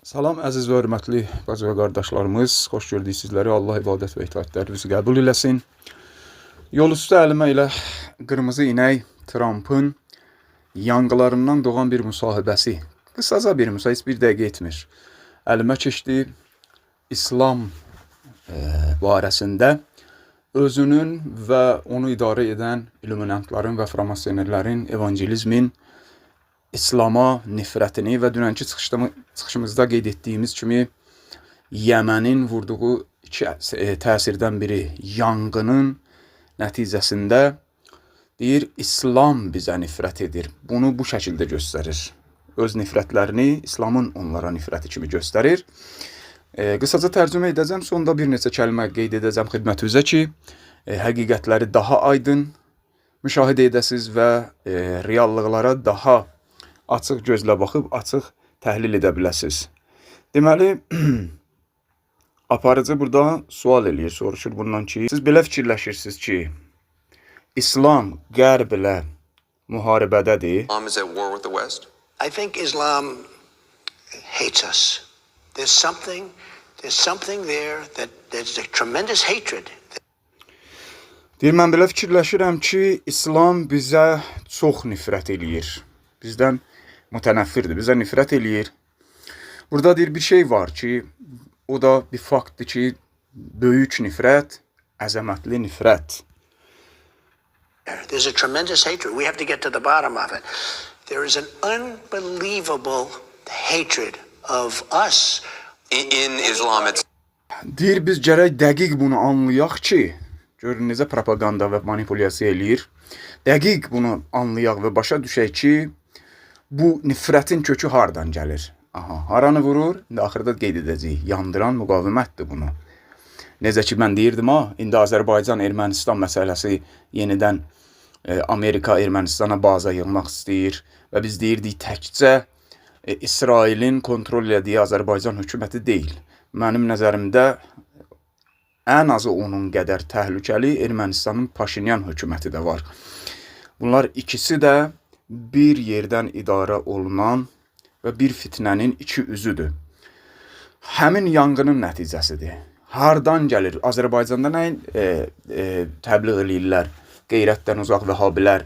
Salam əziz və hörmətli bacı və qardaşlarımız. Xoş gördük sizləri. Allah ibadət və itaətlərinizi qəbul eləsin. Yol üstü əlimə ilə qırmızı inək Trampın yanğılarından doğan bir müsahibəsi. Qısaca bir müsahibə, heç bir dəqiqə etmir. Əlimə keçdi. İslam barəsində özünün və onu idarə edən illuminantların və framasyonerlərin, evangelizmin İslama nifrətini və dünənki çıxışımızda qeyd etdiyimiz kimi Yəmənin vurduğu iki təsirdən biri yanğının nəticəsində deyir İslam bizə nifrət edir. Bunu bu şəkildə göstərir. Öz nifrətlərini İslamın onlara nifrəti kimi göstərir. Qısaca tərcümə edəcəm, sonda bir neçə kəlmə qeyd edəcəm xidmətinizə ki, həqiqətləri daha aydın müşahidə edəsiz və reallıqlara daha açıq gözlə baxıb açıq təhlil edə biləsiniz. Deməli, aparıcı burada sual eləyir, soruşur bundan ki, siz belə fikirləşirsiniz ki, İslam Qərb ilə müharibədədir. Islam is at war with the West? I think Islam hates us. There's something there that there's a tremendous hatred. Deyir, mən belə fikirləşirəm ki, İslam bizə çox nifrət eləyir. Bizdən mütənəffirdir, bizə nifrət eləyir. Burada deyir bir şey var ki, o da bir faktdır ki, böyük nifrət, əzəmətli nifrət. There's a tremendous hatred. We have to get to the bottom of it. There is an unbelievable hatred of us. In Islam itself. Deyir biz gərək dəqiq bunu anlayaq ki, görün necə propaganda və manipulyasiya eləyir. Dəqiq bunu anlayaq və başa düşək ki, bu nifrətin kökü hardan gəlir? Aha, haranı vurur? İndi axırda qeyd edəcəyik. Yandıran müqavimətdir bunu. Necə ki mən deyirdim ha, indi Azərbaycan Ermənistan məsələsi yenidən Amerika Ermənistana baza yığmaq istəyir və biz deyirdik təkcə İsrailin kontrol elədiyi Azərbaycan hökuməti deyil. Mənim nəzərimdə ən azı onun qədər təhlükəli Ermənistanın Paşinyan hökuməti də var. Bunlar ikisi də bir yerdən idarə olunan və bir fitnənin iki üzüdür. Həmin yanğının nəticəsidir. Hardan gəlir? Azərbaycanda nə təbliğ eləyirlər? Qeyrətdən uzaq vəhabilər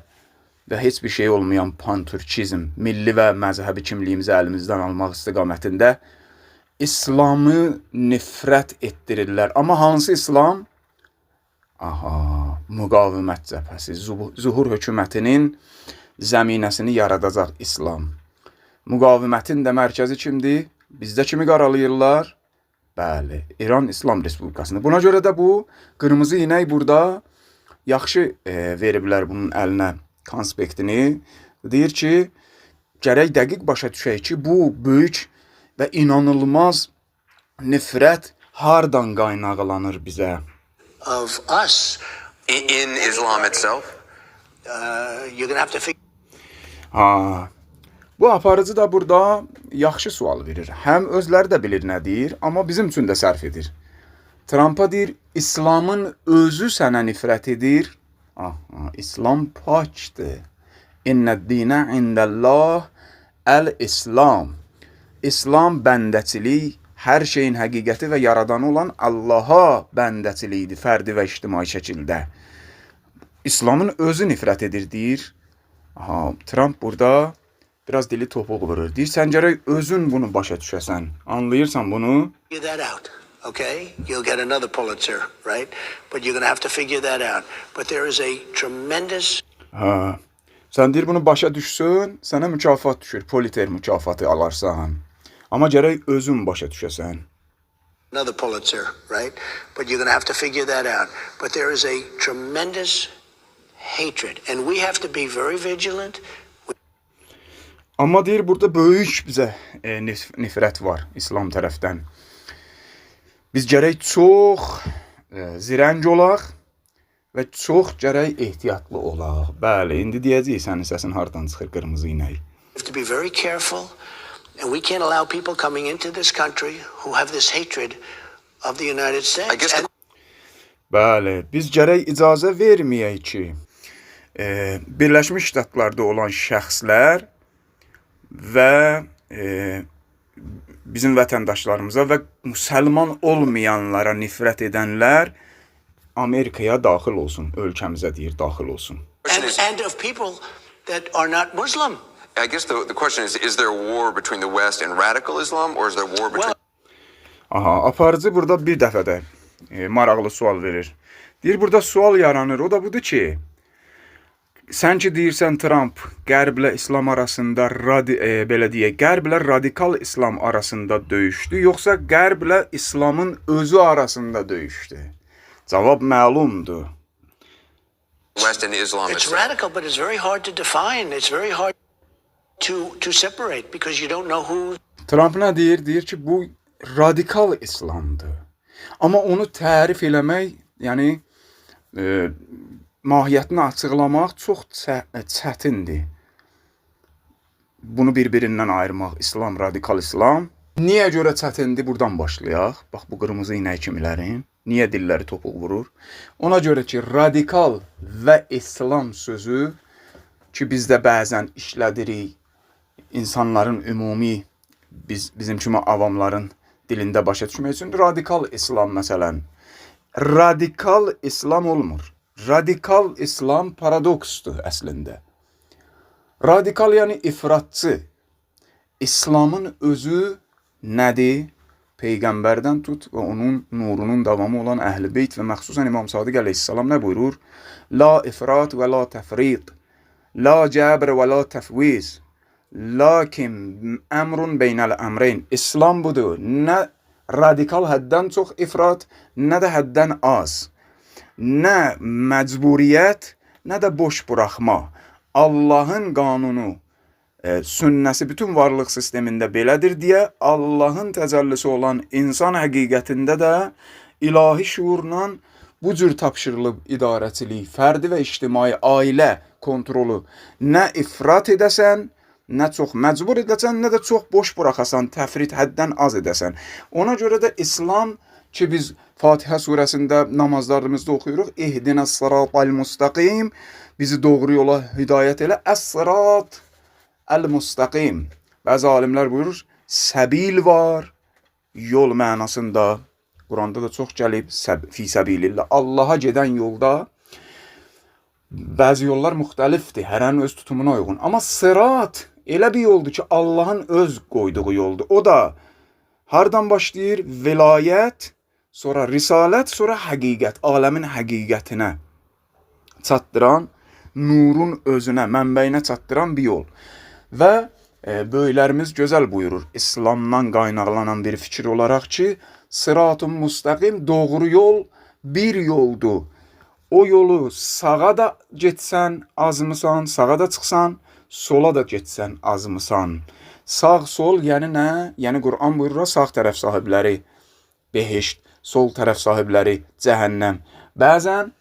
və heç bir şey olmayan pantürkizm, milli və məzhəbi kimliyimizi əlimizdən almaq istiqamətində İslamı nifrət etdirirlər. Amma hansı İslam? Aha, müqavimət cəbhəsi, Zuhur hökumətinin zəminəsini yaradacaq İslam. Müqavimətin də mərkəzi kimdir? Bizdə kimi qaralayırlar? Bəli, İran İslam Respublikasını. Buna görə də bu qırmızı inək burada yaxşı veriblər bunun əlinə konspektini. Deyir ki, gərək dəqiq başa düşək ki, bu böyük və inanılmaz nifrət hardan qaynaqlanır bizə? Of us. In Islam itself? You're going to have to figure Ha. Bu aparıcı da burada yaxşı sual verir. Həm özləri də bilir nə deyir, amma bizim üçün də sərf edir. Trampa deyir, İslamın özü sənə nifrət edir. Aha, İslam pakdır. İnnəd-dinə indəllah əl-İslam. İslam bəndəçilik, hər şeyin həqiqəti və yaradanı olan Allaha bəndəçilikdir fərdi və ictimai şəkildə. İslamın özü nifrət edir deyir. Aha, Tramp burada biraz dili topuq vurur. Deyir, sən gərək özün bunu başa düşəsən. Anlayırsan bunu? that out. Okay? You'll get another Pulitzer, right? But you're going to have to figure that out. But there is a tremendous Hə. Sən deyir bunu başa düşsün, sənə mükafat düşür. Pulitzer mükafatı alarsan. Amma gərək özün başa düşəsən. Another Pulitzer, right? But you're going to have to figure that out. But there is a tremendous hatred, and we have to be very vigilant. Amma deyir burada böyük bizə nifrət var İslam tərəfdən. Biz gərək çox zirəng olaq və çox gərək ehtiyatlı olaq. Bəli, indi deyəcəyik sənin səsin hardan çıxır, qırmızı inək. We have to be very careful, and we can't allow people coming into this country who have this hatred of the United States. I guess the And Bəli, biz gərək icazə verməyək ki, Birləşmiş Ştatlarda olan şəxslər və bizim vətəndaşlarımıza və müsəlman olmayanlara nifrət edənlər Amerikaya daxil olsun, ölkəmizə deyir, daxil olsun. And of people that are not Muslim. I guess the question is there a war between the West and radical Islam, or is there a war between Well, Aha, aparıcı burada bir dəfə də maraqlı sual verir. Deyir, burada sual yaranır, o da budur ki, sən ki deyirsən Tramp Qərblə İslam arasında belə deyək, Qərblə radikal İslam arasında döyüşdü, yoxsa Qərblə İslamın özü arasında döyüşdü? Cavab məlumdur. West and Islam It's itself? radical, but it's very hard to define. It's very hard to separate because you don't know who Tramp nə deyir? Deyir ki, bu radikal İslamdır. Amma onu tərif eləmək, yəni mahiyyətini açıqlamaq çox çətindir. Bunu bir-birindən ayırmaq, İslam, radikal İslam. Niyə görə çətindir? Burdan başlayaq. Bax bu qırmızı inək kimilərin niyə dilləri topuq vurur? Ona görə ki, radikal və İslam sözü ki biz də bəzən işlədirik insanların ümumi bizim kimi avamların dilində başa düşmək üçün radikal İslam məsələn. Radikal İslam olmur. Radikal İslam paradoksdur əslində. Radikal yəni ifratçı. İslamın özü nədir? Peyğəmbərdən tut və onun nurunun davamı olan Əhl-i Beyt və məxsusən İmam Sadiq əleyhissalam nə buyurur? La ifrat və la təfrit, la cəbr və la təfviz, lakin əmrun beynəl əmreyn. İslam budur. Nə radikal həddən çox ifrat, nə də həddən az. Nə məcburiyyət, nə də boş buraxma. Allahın qanunu, sünnəsi bütün varlıq sistemində belədir deyə Allahın təcəllisi olan insan həqiqətində də ilahi şuurla bu cür tapşırılıb idarəçilik, fərdi və ictimai ailə kontrolu. Nə ifrat edəsən, nə çox məcbur edəsən, nə də çox boş buraxasan, təfrit həddən az edəsən. Ona görə də İslam ki biz Fatihə surəsində namazlarımızda oxuyuruq, İhdinəs sıratal mustaqim, bizi doğru yola hidayət elə. Əs-sırat əl-mustaqim. Bəzi alimlər buyurur, səbil var, yol mənasında. Quranda da çox gəlib, fi səbilillah. Allaha gedən yolda bəzi yollar müxtəlifdir, hərənin öz tutumuna uyğun. Amma sırat elə bir yoldur ki, Allahın öz qoyduğu yoldur. O da hardan başlayır? Vilayət, sonra risalət, sonra həqiqət, aləmin həqiqətinə çatdıran, nurun özünə, mənbəyinə çatdıran bir yol. Və böyüklərimiz gözəl buyurur, İslamdan qaynaqlanan bir fikir olaraq ki, sıratun müstəqim, doğru yol bir yoldur. O yolu sağa da getsən azmısan, sağa da çıxsan, sola da getsən azmısan. Sağ, sol, yəni nə? Yəni Quran buyurur, sağ tərəf sahibləri behişt, sol tərəf sahibləri cəhənnəm. Bəzən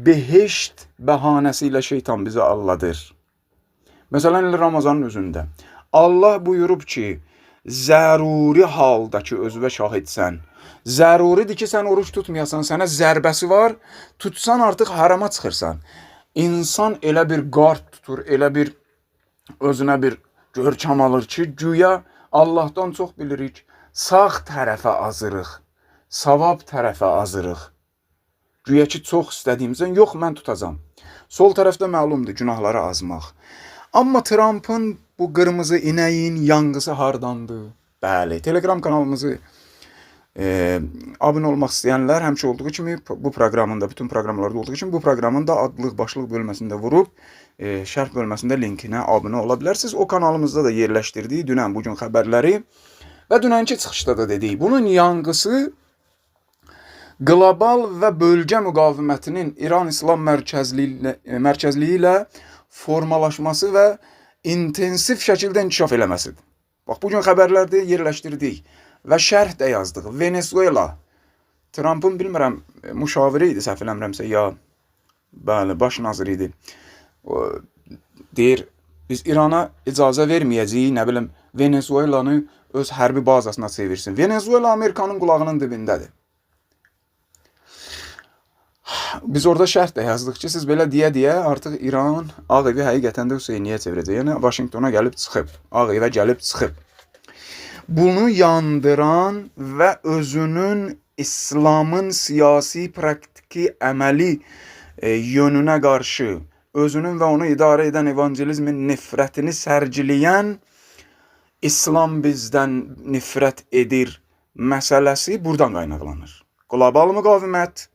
behişt bəhanəsi ilə şeytan bizi aldadır. Məsələn, elə Ramazanın özündə Allah buyurub ki, zəruri halda ki, özünə şahidsən. Zəruridir ki, sən oruç tutmayasan, sənə zərbəsi var, tutsan artıq harama çıxırsan. İnsan elə bir qard tutur, elə bir özünə bir görkəm alır ki, güya Allahdan çox bilirik, sağ tərəfə azırıq, savab tərəfə azırıq. Güya ki, çox istədiyimizdən, yox, mən tutacam. Sol tərəfdə məlumdur, günahları azmaq. Amma Trumpın bu qırmızı inəyin yanğısı hardandır? Bəli, Telegram kanalımızı abunə olmaq istəyənlər həmişə olduğu kimi bu proqramın da, bütün proqramlarda olduğu kimi bu proqramın da adlıq, başlıq bölməsində vurub şərh bölməsində linkinə abunə ola bilərsiniz. O kanalımızda da yerləşdirdik dünən, bugün xəbərləri və dünənki çıxışda da dedik. Bunun yanğısı qlobal və bölgə müqavimətinin İran İslam mərkəzliyi ilə formalaşması və intensiv şəkildə inkişaf eləməsidir. Bax, bugün xəbərlərdə yerləşdirdik və şərh də yazdıq. Venezuela, Trumpın bilmirəm müşaviri idi, səhv eləmirəmsə, ya bəli, baş naziri idi. O, deyir, biz İrana icazə verməyəcəyik, nə bilim, Venezuelanı öz hərbi bazasına çevirsin. Venezuela Amerikanın qulağının dibindədir. Biz orada şərh də yazdıq ki, siz belə deyə-deyə artıq İran Ağ evi həqiqətən də Hüseyniyə çevirəcək. Yəni Vaşinqtona gəlib çıxıb, Ağ evə gəlib çıxıb. Bunu yandıran və özünün İslamın siyasi, praktiki, əməli yönünə qarşı özünün və onu idarə edən evangelizmin nifrətini sərgiləyən İslam bizdən nifrət edir məsələsi buradan qaynaqlanır. Qlobal müqavimət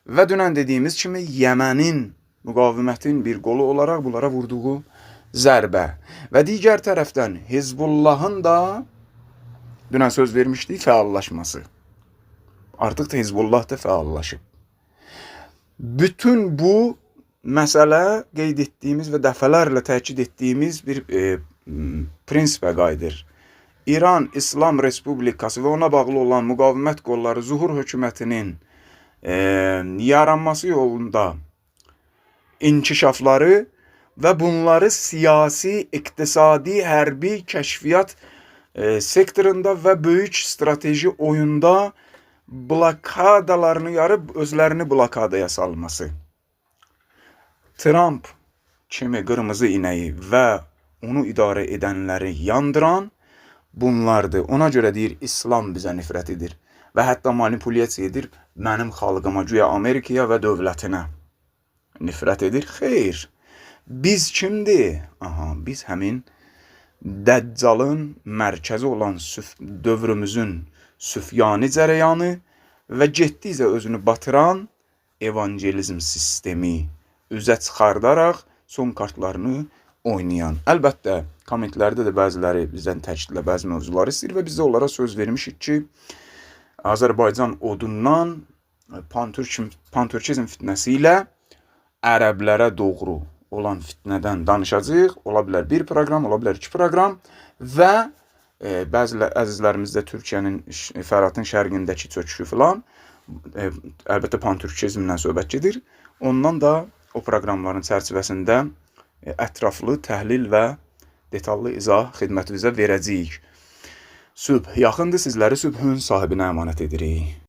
və dünən dediyimiz kimi Yəmənin müqavimətin bir qolu olaraq bunlara vurduğu zərbə və digər tərəfdən Hizbullahın da dünən söz vermişdik fəallaşması. Artıq da Hizbullah da fəallaşıb. Bütün bu məsələ qeyd etdiyimiz və dəfələrlə təkid etdiyimiz bir prinsipə qayıdır. İran İslam Respublikası və ona bağlı olan müqavimət qolları Zuhur hökumətinin yaranması yolunda inkişafları və bunları siyasi, iqtisadi, hərbi, kəşfiyyat sektorunda və böyük strateji oyunda blokadalarını yarıb özlərini blokadaya salması. Trump kimi qırmızı inəyi və onu idarə edənləri yandıran bunlardır. Ona görə deyir İslam bizə nifrət edir və hətta manipulyasiya edir mənim xalqıma, güya Amerikaya və dövlətinə nifrət edir. Xeyr. Biz kimdir? Aha, biz həmin Dəccalın mərkəzi olan dövrümüzün süfyani cərəyanı və getdikcə özünü batıran evangelizm sistemi üzə çıxardaraq son kartlarını oynayan. Əlbəttə, kommentlərdə də bəziləri bizdən təkidlə bəzi mövzuları istəyir və biz də onlara söz vermişik ki, Azərbaycan odundan pantürkizm fitnəsi ilə ərəblərə doğru olan fitnədən danışacağıq. Ola bilər bir proqram, ola bilər iki proqram və bəzi əzizlərimiz də Türkiyənin Fəratın şərqindəki çöküşü filan, əlbəttə pantürkizmdən söhbət gedir. Ondan da o proqramların çərçivəsində ətraflı təhlil və detallı izah xidmətinizə verəcəyik. Sübh yaxındır, sizləri sübhün sahibinə əmanət edirik.